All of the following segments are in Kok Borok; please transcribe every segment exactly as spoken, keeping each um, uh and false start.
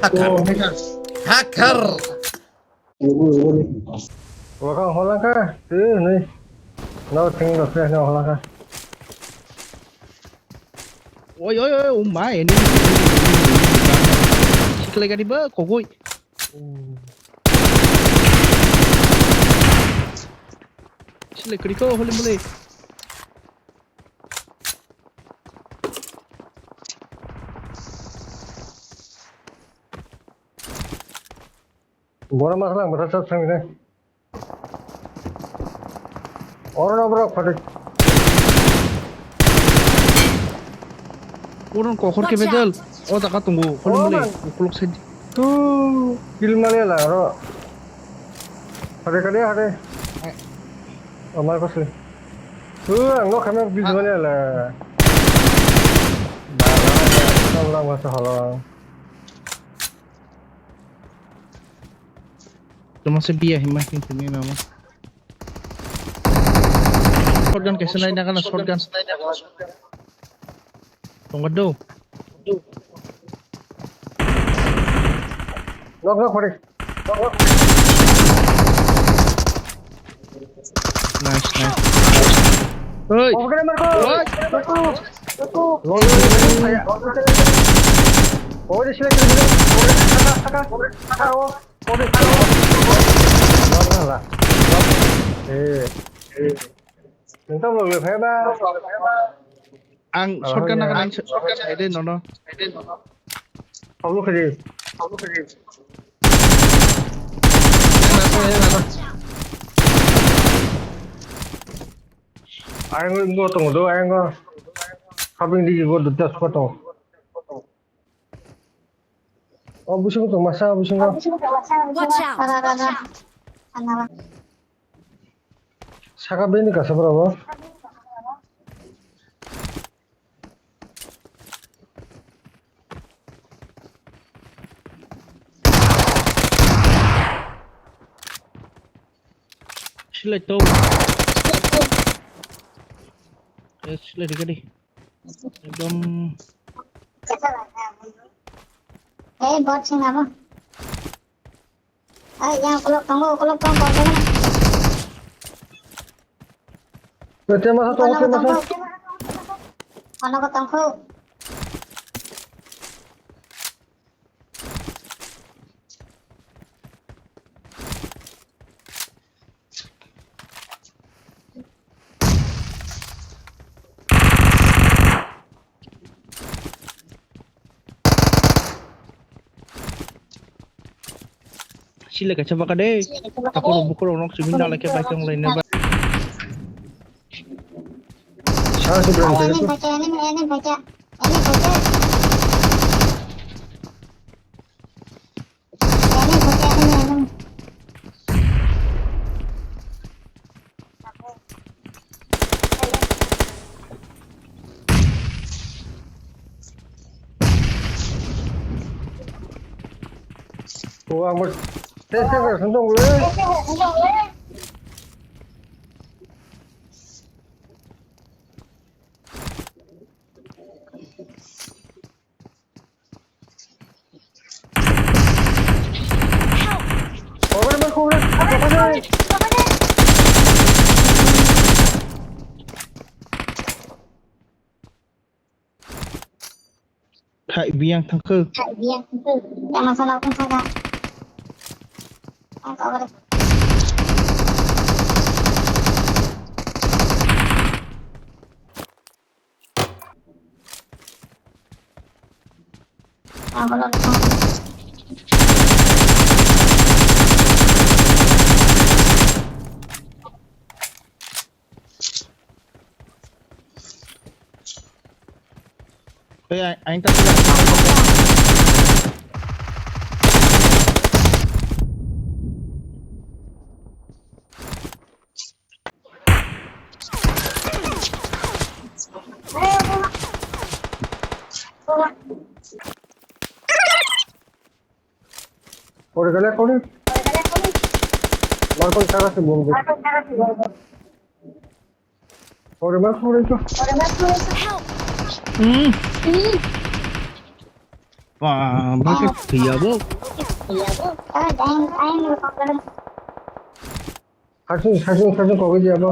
Hacker. Hacker. Waka hola ka, twi hwnwi. No thing no flash no hola ka. Oi, oi, oi, oh my, enemy, enemy, enemy, enemy. Siklai gari ba, kogoi. Siklai kari ko, holy moly. Bora masala ang bata sab sangre. Oro no bro khode. Oro kokhor ke bedel. O jaga tongo. Holy moly. Ukulok side. Tu kill male la ro. Khode khode khode. Amar kosle. Tu ang no khame kill male la. Bala bala bala. Tuma se biya hima him tumi mama. Shotgun kaisa nai nagana shotgun. Tongo do. Nok nok khore. Nice, nice. Oi. Oi. Oi. Oi. Oi. Oi. Oi. Oi. Oi. Oi. Oi. Oi. Oi. Oi. Oi. Eh. Eh. Nang tam lo le phai ba. Ang shotgun nang nang shotgun sai de nono. Kamu kiri. Kamu kiri. Ayang go tong do ayang go. Kaping di go do das ko tong. O bising tong masa bising go. Watch out! Saka bini kasa bro bo. Silai to. Eh, silai di kadi. Ekdom. Eh, bot sing apa? Ai, yang kolok tonggo, kolok tong, kolok tong. Bete masa tong, bete masa. Kono ko tongkho. Sile kaisa baka de. Takhoro bukhoro nok simi nala khe bai tong lai ne ba. Sa se bro. Ani bacha, ani, ani bacha, ani bacha. Ani bacha, ani, ani. O ang bo tei tei song tong le. Khai biyang thangkhe. Khai biyang thangkhe. Yang sana pun sana. Ang kau ada. Hey, aing tak. Ore gale kore. Mar koi sara se bol. Ore mar kore to. Help! Hmm. Ba, ba ke thiya bo. Khasing, khasing, khasing kogwi diya bo.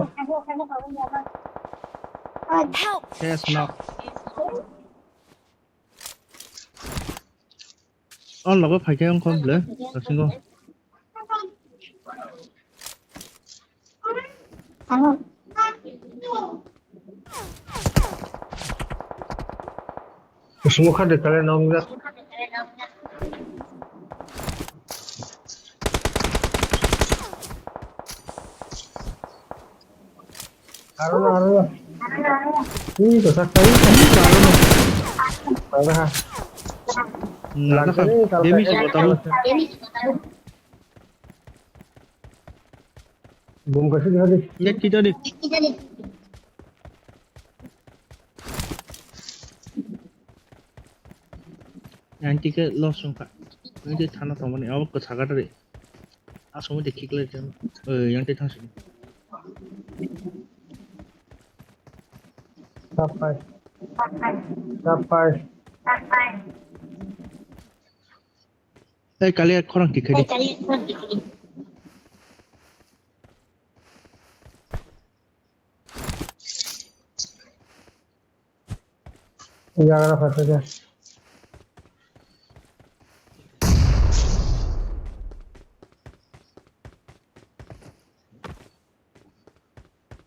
Help! Ses nok. Oh, logo phaikhe wngkha bwle, khasing go. Kusumo kha de kale nong jak. Aro na, aro na. Ih, to sakta, ih, to sakta, aro na. Aro ha. Nada kha. Demi si botol. Bom kasi di hadi. Nek kita di. Yang tiga los sungka. Yang tiga thana tongmani. Awak ke sakata di. Asomwi de khiklai tong. Oi, yang tei thang sini. Sapai. Sapai. Ei, kali khorang tikhai di. Yagra phaikha.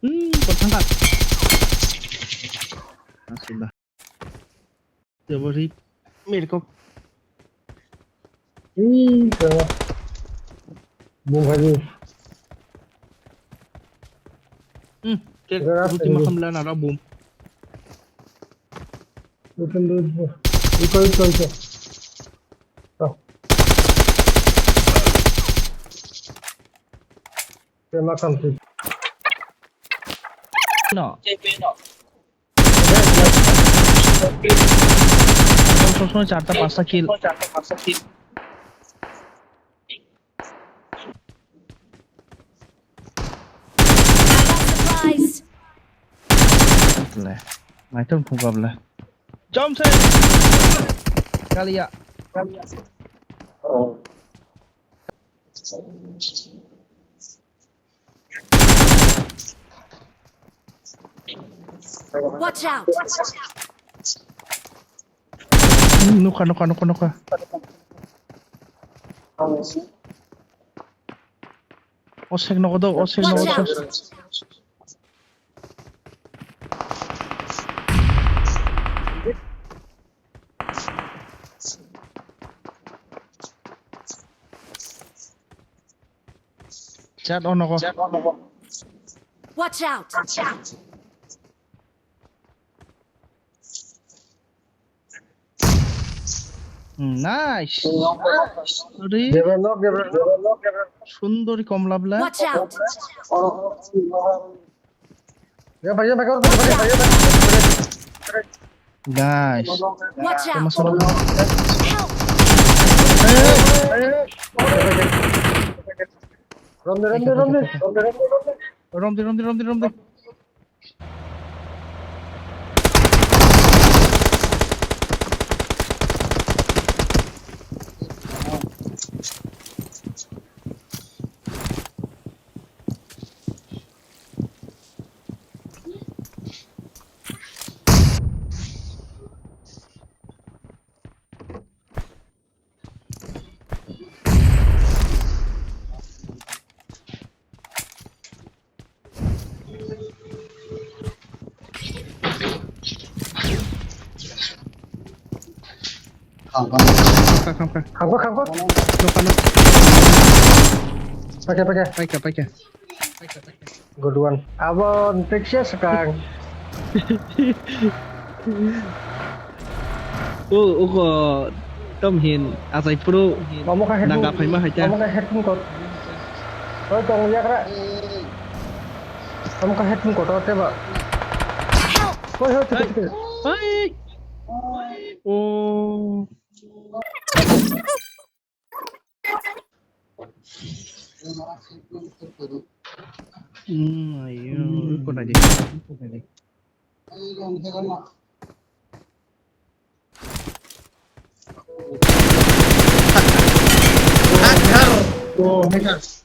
Hmm, kok thangkha. Asunda. Jabari, mirkok. Ih, kau. Bung haji. Hmm, kek. Gerak ruti ini. Makan belah nara bum. Itu dulu. Itu, itu, itu. Tuh. Dia makan sih. No. সবসময় চারটা পাঁচটা কিল। Supplies. Naitung phungkabla. Jom se. Kalia. Watch out! Nukha, nukha, nukha, nukha. Osek nogo do, osek nogo do. Watch out! Chat on nogo. Watch out! Hmm, nice. Sorry. Sundori komla bla. Watch out! Nice. Watch out! Help! Romde, romde, romde. Romde, romde, romde, romde. Khangpa, khangpa. Khangpa, khangpa. Nokha, nokha. Paikha, paikha. Paikha, paikha. Good one. Abo teksia sekang. O, uko tom hin, asai pro. Omo kha headphone. Nangka phaima hai ta. Omo kha headphone kot. Oi, tong yakra. Omo kha headphone kot, te ba. Hoi, hoi, te, te, te. Hai. O. Hmm, ayo, kau tadi. Kau tadi. Oh, hackers.